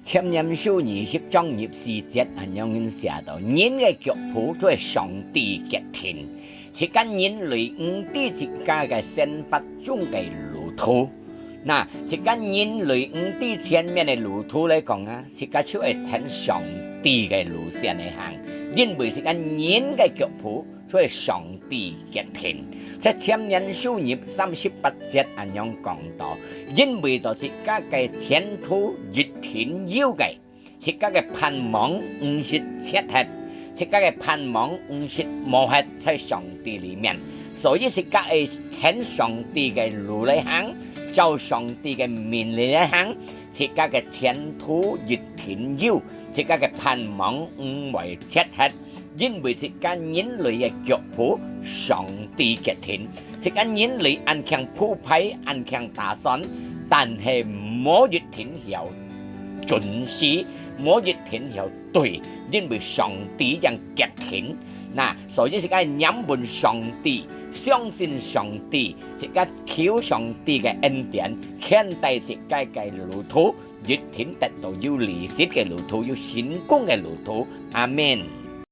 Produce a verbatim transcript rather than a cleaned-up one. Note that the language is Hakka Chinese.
箴言書二十章二十四節恁樣寫到：人个腳步都係上帝決定。自家人類毋知自家个生活中个路途，那自家人類毋知前面个路途來講啊，自家就愛跈上帝个路線來行，因為自家人个腳步 所以上帝決定。在箴言書二三十八節恁樣講到：因為到自家个前途一定有个，自家个盼望毋識絕忒，自家个盼望毋識無忒在上帝裡面。所以自家愛跈上帝个路來行，照上帝个命令來行，自家个前途一定有，自家个盼望毋會絕忒。 因為自家人類个腳步，上帝決定。自家人類恁慶鋪排，恁慶打算，但係無一定曉準時，無一定曉對，因為上帝正決定。那，所以自家念問上帝，相信上帝，自家求上帝个恩典，牽帶自家个路途，一定得到有利息个路途，有成功个路途。阿們。